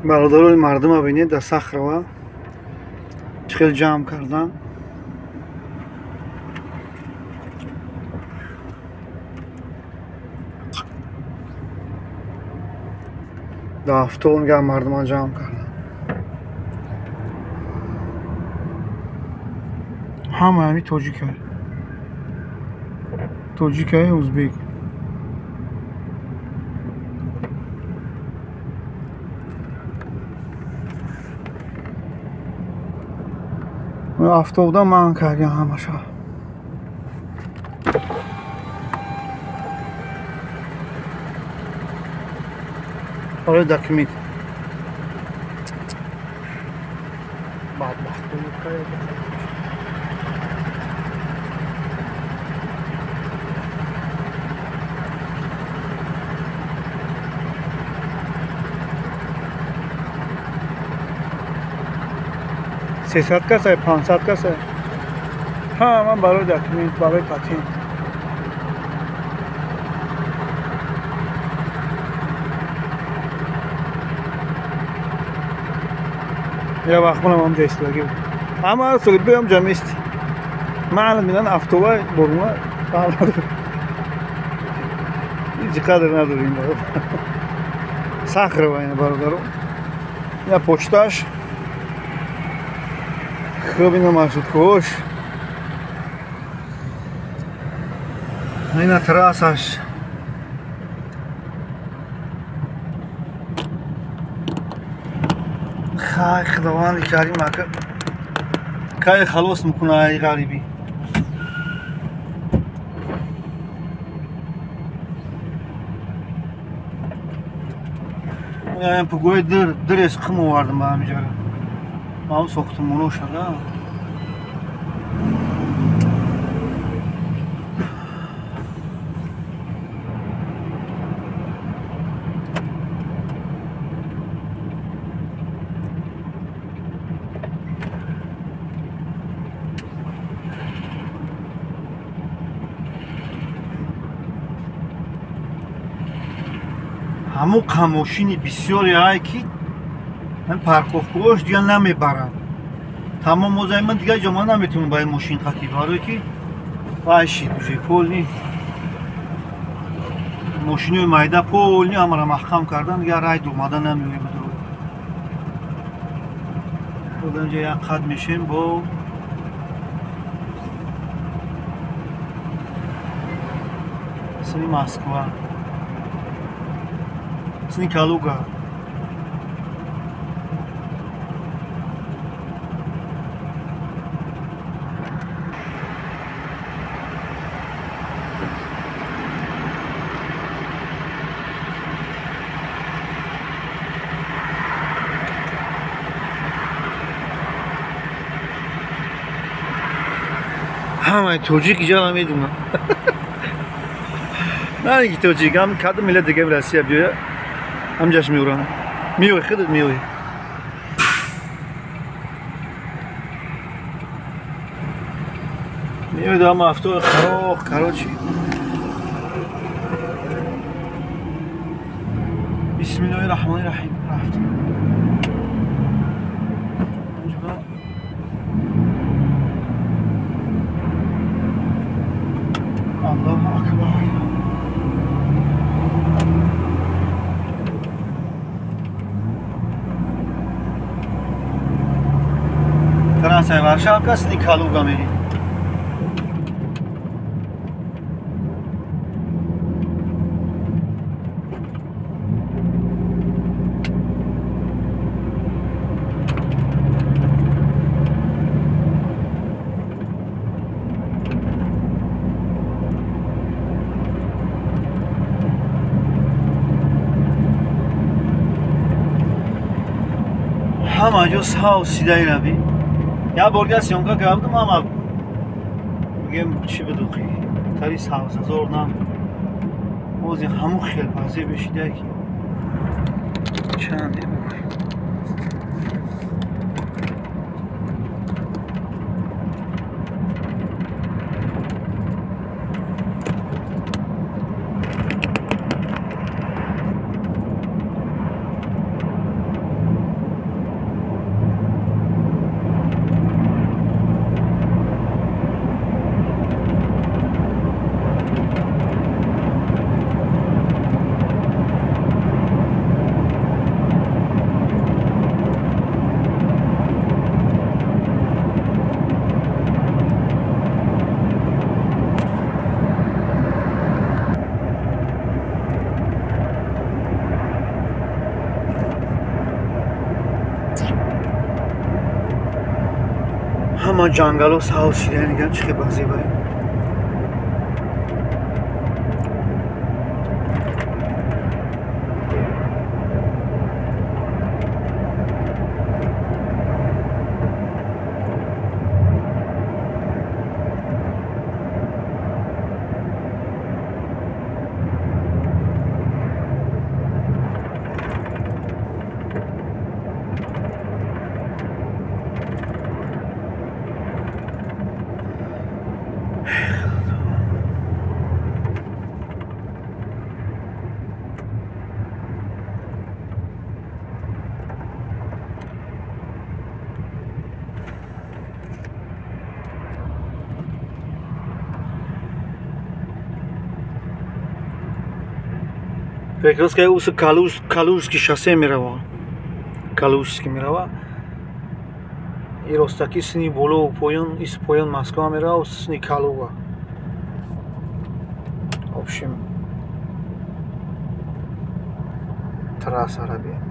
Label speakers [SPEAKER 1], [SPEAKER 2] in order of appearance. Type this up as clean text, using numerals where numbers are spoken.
[SPEAKER 1] Бародарони мардума бинед, дар Сахрова чӣ хел ҷамъ кардан. Дар автобусга мардума ҷамъ кардан. Ҳама ҳами тоҷикай. Тоҷикай, узбек. Автобусда ман кардем ҳамаша. Барои документ. Бадбахт. 300 каса, 500 каса. Ҳа, ман барои документ, барои патент. Я вақт манам ҳамҷа истодагӣ буд. Ҳама ҳар соли биём ҷа мести. Ман минан автоба борума фаҳм надорам. Ҳеҷ қадр надорем бародар. Сахрова ина бародаро. Ина почташ. Хуб, ина маршруткаҳош. Ина трассаш. Хай, худованди карим ака. Кай халос мекуна ай ғарибӣ. Ин пугои дирес қим овардам ба ҳамиҷара. Ман сохтумоно шада. Ҳамон қамошини бисёре ҳай ки парковкаҳош дигар намебаранд. Тамом озай ман дигар ҷо ман наметавонам ба ин мошин қатӣ, барое ки вай шид уже полни мошинои майда полни ҳамаро маҳкам кардан, дигар рай омада намеоем. Одамҷа як қад мешем бо сини Москва, сини Калуга. Ҳамаи тоҷик иҷара медунам. На ин ки тоҷик, ҳам кадом миллат дига в Россия биёя, ҳамҷаш меоранд. Меои, худат меои. Меои ҳама авто хароқ, короче. Бисмиллоҳи раҳмони раҳим. Рафтем. Аллоҳу акбар. Трассаи Варшавка, сини Калуга мерем. Ҳама ҷо сав сидаи рави. Я бор дигар съёмка кардам, ҳама мегӯем чӣ бидухӣ, тари савзазор нам. Ози ҳамун хел баъзе бешидае ки чанде бигӯем. Ҳама ҷангало савз шида, нигам чӣ хел зебае. Прекрасно, усы Калужский шоссе мерава. Калужский мерава. И ростаки сини боло поён, ис поён Москва мерава, сини Калуга. В общем, трасса раби.